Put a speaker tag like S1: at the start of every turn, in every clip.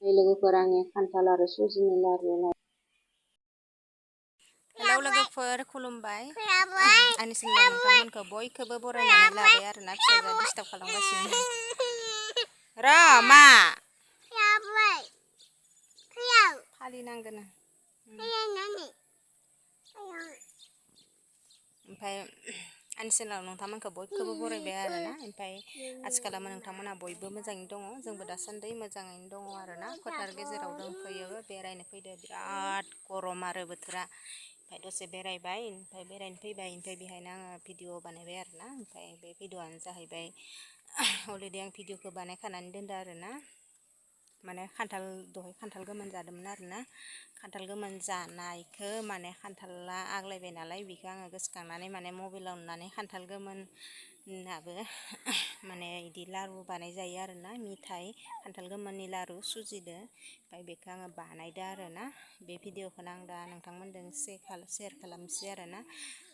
S1: लोगोफोर आंनि खान्थाल आरो सुजिनि लारु
S2: हेलौ लोगोफोर खुलुमबाय आंनि चेनेलाव नोंथांमोनखौ बयखौबो बरायनानै लाबाय आरोना फिसाजोआ डिस्टार्ब खालामगासिनो र' मा फालिनांगोन ओमफ्राय आंनि चेनेलाव नोंथांमोनखौ बयखौबो बरायबाय आरोना ओमफ्राय आथिखालाव नोंथांमोना बयबो मोजाङैनो दङ जोंबो दासान्दि मोजाङैनो दङ आरोना फोथार गेजेराव दंफैयो बेरायनो फैदो बिराद गरम आरो बोथोरा ओमफ्राय दसे बेरायबाय ओमफ्राय बेरायनो फैबाय ओमफ्राय बेहायनो आङो भिडिअ बानायबाय आरोना ओमफ्राय बे भिडिअआनो जाहैबाय अलरेडि आं भिडिअखौ बानायखानानै दोनदो आरोना माने दहाय खान्थाल गोमोन जादोंमोन आरोना खान्थाल गोमोन जानायखौ माने खान्थाला आग्लायबाय नालाय बेखौ आङो गोसोखांनानै माने मबाइलाव नुनानै खान्थाल गोमोनाबो माने इदि लारु बानाय जायो आरोना मिथाइ खान्थाल गोमोननि लारु सुजिदो ओमफ्राय बेखौ आङो बानायदो आरोना बे भिडिअखौनो आं दा नोंथांमोनजों सेयार खालामसै आरोना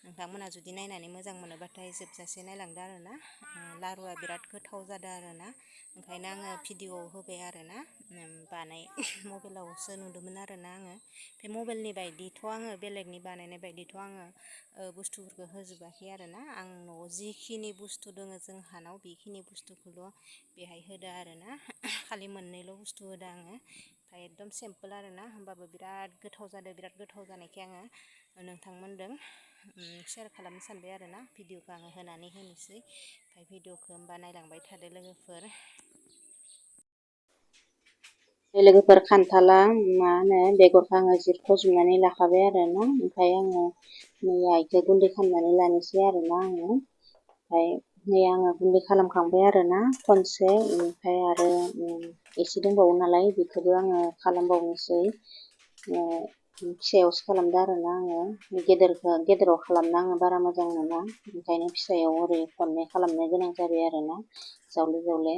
S2: नोंथांमोना जुदि नायनानै मोजां मोनोबाथाय जोबजासे नायलांदो आरोना लारुआ बिराद गोथाव जादों आरोना ओंखायनो आङो भिडिअआव होबाय आरोना मबाइलावसो नुदोंमोन आरोना आङो बे मबाइलनि बायदिथ' आङो बेलेगनि बानायनाय बायदिथ' आङो बुस्थुफोरखौ होजोबाखै आरोना आं न'आव जिखिनि बुस्थु दङ जोंहानाव बेखिनि बुस्थुखौल' बेहाय होदो आरोना खालि मोननैल' बुस्थु होदो आङो ओमफ्राय एकदम सिम्पोल आरोना होमबाबो बिराद गोथाव जादों बिराद गोथाव जानायखाय आङो नोंथांमोनजों सेयार खालामनो सानबाय आरोना भिडिअखौ आङो होनानै होनोसै ओमफ्राय भिडिअखौ होमबा नायलांबाय थादो
S1: लोगोफोर खान्थाला मा होनो बेगरखौ आङो जिरख'जोबनानै लाखाबाय आरोना ओमफ्राय आङो मैया इखौ गुन्दै खालामनानै लानोसै आरोना आङो ओमफ्राय मैया आङो गुन्दै खालामखांबाय आरोना खनसे ओमफ्राय आरो एसे दंबावो नालाय बेखौबो आङो खालामबावनोसै फिसायावसो खालामदो आरोना आङो गेदेराव खालामनो आङो बारा मोजां मोना ओंखायनो फिसायाव ओरै खननै खालामनो गोनां जाबाय आरोना जावले जावले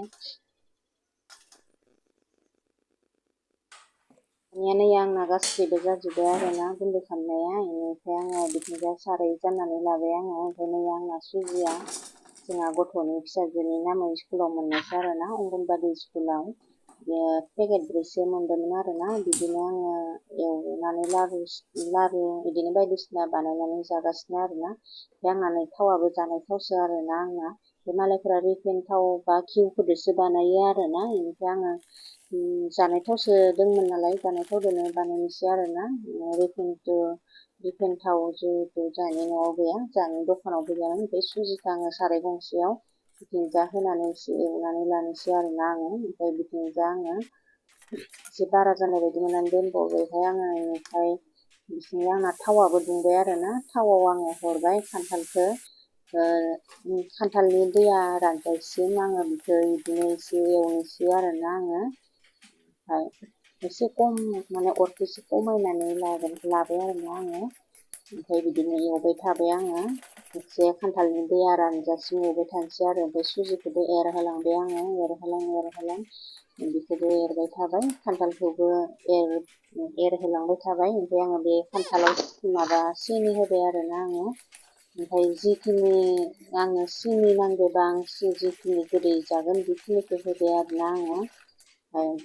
S1: दानिया आंना गासैबो जाजोब्बाय आरोना गुन्दै खालामनाया बेनिफ्राय आङो बिथिंजाय साराय जाननानै लाबाय आङो ओमफ्राय आंना सुजिया जोंहा गथ'नि फिसाजोनि नामै स्कुलाव मोननायसो आरोना अंगनबादि स्कुलाव पेकेट ब्रैसो मोनदोंमोन आरोना बिदिनो आङो एवनानै लारु बिदिनो बायदिसिना बानायनानै जागासिनो आरोना बे आंना नै थावाबो जानाय थावसो आरोना आंना बे मालायफोरा रिफाइन थाव बा घिउफोरजोंसो बानायो आरोना बेनिफ्राय आङो जानाय थावसो दंमोन नालाय जानाय थावजोंनो बानायनोसै आरोना रिफाइन थाव जिहेथु जोंहानि न'आव गैया जोंहानि दखानावबो गैयामोन ओमफ्राय सुजिखौ आङो साराय गंसेयाव बिथिंजा होनानै एसे एवनानै लानोसै आरोना आङो ओमफ्राय बिथिंजा आङो एसे बारा जानाय बायदि मोननानै दोनबावबायहाय आङो बेनिफ्राय बिथिंजा आंना थावाबो दुंबाय आरोना थावआव आङो हरबाय खान्थालनि दैया रानजासिम आङो बेखौ बिदिनो एसे एवनोसै आरोना आङो ओमफ्राय एसे खम माने अरखौ एसे खमायनानै लाबाय आरोना आङो ओमफ्राय बिदिनो एवबाय थाबाय आङो एसे खान्थालनि दैया रानजासिम एवबाय थानोसै आरो ओमफ्राय सुजिखौबो एरहोलांबाय आङो एरहोलां बेखौबो एरबाय थाबाय खान्थालखौबो एरहोलांबाय थाबाय ओमफ्राय आङो बे खान्थालाव सिनि होबाय आरोना आङो ओमफ्राय जिखिनि आङो सिनि नांगौबा आं जिखिनि गोदै जागोन बेखिनिखौ होबाय आरोना आङो ओमफ्राय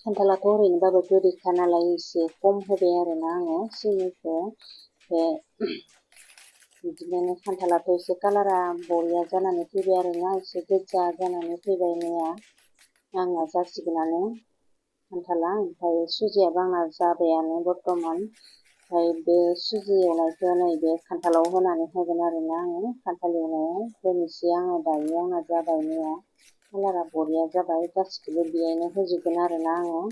S1: खान्थालाथ' ओरैनोबाबो गोदैखा नालाय एसे खम होबाय आरोना आङो सिनिखौ बिदिनो खान्थालाथ' एसे कालारा बरिया जानानै फैबाय आरोना एसे गोजा जानानै फैबाय मैया आंना जासिगोनानो खान्थाला ओमफ्राय सुजियाबो आंना जाबायानो बर्थमान ओमफ्राय बे सुजि एवनायखौ नैबे खान्थालाव होनानै होगोन आरोना आङो खान्थाल एवनायाव होनोसै आङो दायो आंना जाबाय मैया कालारा बरिया जाबाय गासिखौबो बेयायनो होजोबगोन आरोना आङो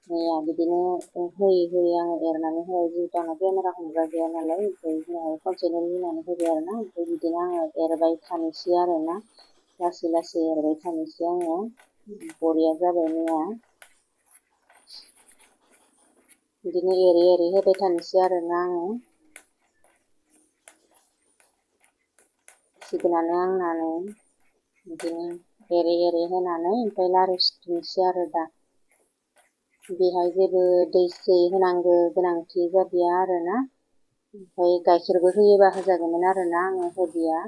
S1: मैया बिदिनो होयै आङो एरनानै होबाय जिहेतु आंना केमेरा हमग्रा गैया नालाय ओमफ्राय उनावहाय खनसेनो लुनानै होबाय आरोना ओमफ्राय बिदिनो आङो एरबाय थानोसै आरोना लासै लासै एरबाय थानोसै आङो बरिया जाबाय मैया बिदिनो एरै होबाय थानोसै आरोना आङो सिगोनानो आंनानो बिदिनो एरै होनानै ओमफ्राय लारु सिथुमनोसै आरो दा बेहाय जेबो दै होनांगौ गोनांथि जादिया आरोना ओमफ्राय गाइखेरबो होयोबा होजागौमोन आरोना आङो होदिया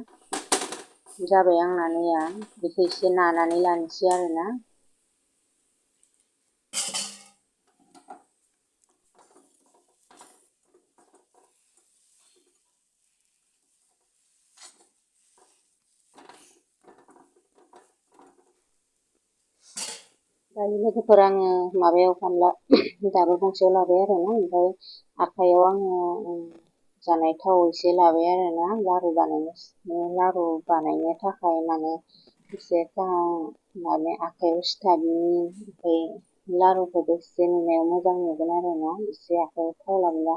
S1: जाबाय आंना मैया बेखौ एसे नानानै लानोसै आरोना दायो लोगोफोर आङो माबायाव गामला दाबोर गंसेयाव लाबाय आरोना ओमफ्राय आखाइयाव आङो जानाय थाव एसे लाबाय आरोना लारु बानायनो थाखाय माने एसे माने आखाइयाव सिथाबनि ओमफ्राय लारुखौबो एसे नुनायाव मोजां नुगोन आरोना एसे आखाइयाव थाव लाब्ला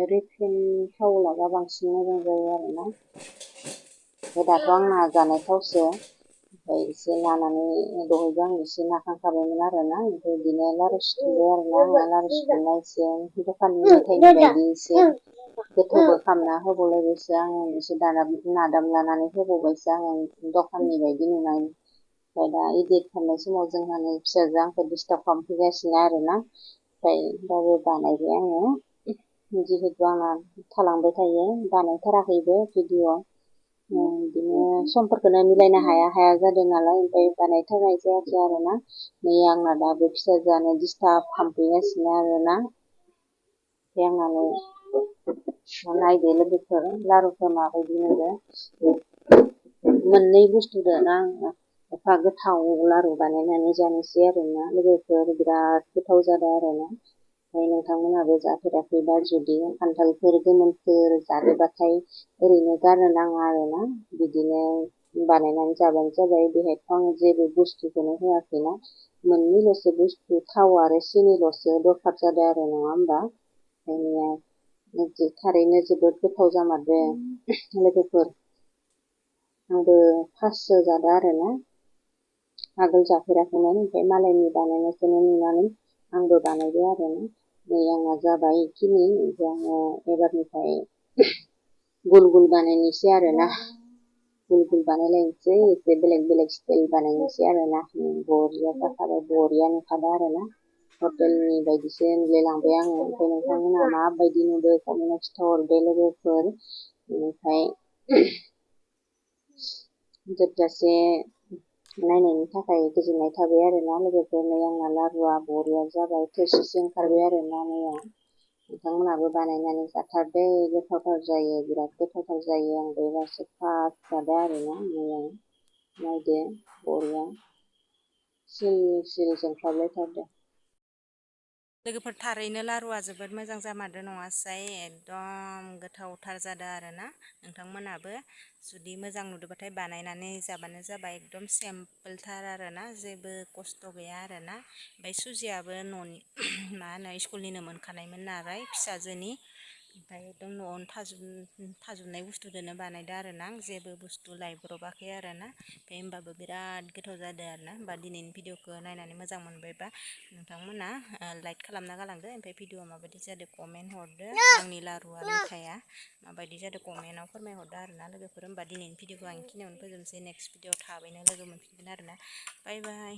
S1: रिफाइन थाव लाबा बांसिन मोजां जायो आरोना ओमफ्राय दाथ' आंना जानाय थावसो ओमफ्राय एसे लानानै दहायबो आं एसे नाखांखाबायमोन आरोना ओमफ्राय बिदिनो लारु सिथुमबाय आरोना आं लारु सिथुमनाय एसे दखाननि मेथाइनि बायदि एसे गोथौबो खालामना होबावलायबायसो आङो एसे नादामलानानै होबावबायसो आङो दखाननि बायदि नुनाय ओमफ्राय दा इदिट खालामनाय समाव जोंहानि फिसाजोआ आंखौ डिस्टार्ब खालामफैगासिनो आरोना ओमफ्राय दाबो बानायबाय आङो जिहेतु आंना थालांबाय थायो बानायथाराखैबो भिडिअ बिदिनो समफोरखौनो मिलायनो हाया जादों नालाय ओमफ्राय बानायथारनाय जायाखै आरोना नै आंना दाबो फिसाजोआनो डिस्टार्ब खालामफैगासिनो आरोना ओमफ्राय आंनानो नायदो लोगोफोर लारुखौ माबायदि नुदो मोननै बुस्थुजोंनो आङो एफा गोथाव लारु बानायनानै जानोसै आरोना लोगोफोर बिराद गोथाव जादों आरोना ओमफ्राय नोंथांमोनहाबो जाफेराखैबा जुदि खान्थालफोर गोमोनफोर जादोबाथाय ओरैनो गारनो नाङा आरोना बिदिनो बानायनानै जाबानो जाबाय बेहायथ' आं जेबो बुस्थुखौनो होआखैना मोननैल'सो बुस्थु थाव आरो सिनिल'सो दरखार जादों आरो नङा होमबा ओंखायनो थारैनो जोबोद गोथाव जामारदों लोगोफोर आंबो फार्स्टसो जादों आरोना आगोल जाफेराखैमोन ओमफ्राय मालायनि बानायनायखौनो नुनानै आंबो बानायबाय आरोना नै आंना जाबाय इखिनि ओमफ्राय आङो एबारनिफ्राय गुल गुल बानायनोसै आरोना गुल गुल बानायलायनोसै एसे बेलेग बेलेग स्टाइल बानायनोसै आरोना बरिया जाखाबाय बरिया नुखादों आरोना हटेलनि बायदिसो नुलायलांबाय आङो ओमफ्राय नोंथांमोनहा माबायदि नुदों कमेन्टआव खिथाहरदो लोगोफोर ओमफ्राय जोबजासे नायनायनि थाखाय गोजोननाय थाबाय आरोना लोगोफोर नै आंना लारुआ बरिया जाबाय थोरसिसे ओंखारबाय आरोना मैया नोंथांमोनहाबो बानायनानै जाथारदो गोथावथार जायो बिराद गोथावथार जायो आंबो एबारसो फार्स्ट जादों आरोना मैया नायदो बरिया सिल सिल जोंख्लाबलायथारदो
S2: लोगोफोर थारैनो लारुआ जोबोद मोजां जामारदों नङासै एकदम गोथावथार जादों आरोना नोंथांमोनाबो जुदि मोजां नुदोंबाथाय बानायनानै जाबानो जाबाय एकदम सिम्पोलथार आरोना जेबो खस्थ' गैया आरोना ओमफ्राय सुजियाबो न'नि मा होनो स्कुलनिनो मोनखानायमोन नालाय फिसाजोनि ओमफ्राय एकदम न'आवनो थाजोबनाय बुस्थुजोंनो बानायदो आरोना आं जेबो बुस्थु लायब्रबाखै आरोना ओमफ्राय होमबाबो बिराद गोथाव जादों आरोना होमबा दिनैनि भिडिअखौ नायनानै मोजां मोनबायबा नोंथांमोना लाइक खालामना गालांदो ओमफ्राय भिडिअआ माबायदि जादों कमेन्ट हरदो आंनि लारुआ मिथाया माबायदि जादों कमेन्टआव फोरमायहरदो आरोना लोगोफोर होमबा दिनैनि भिडिअखौ आं बेखिनियावनो फोजोबनोसै नेक्स्ट भिडिअ थाबैनो लोगो मोनफिनगोन आरोना बाय बाय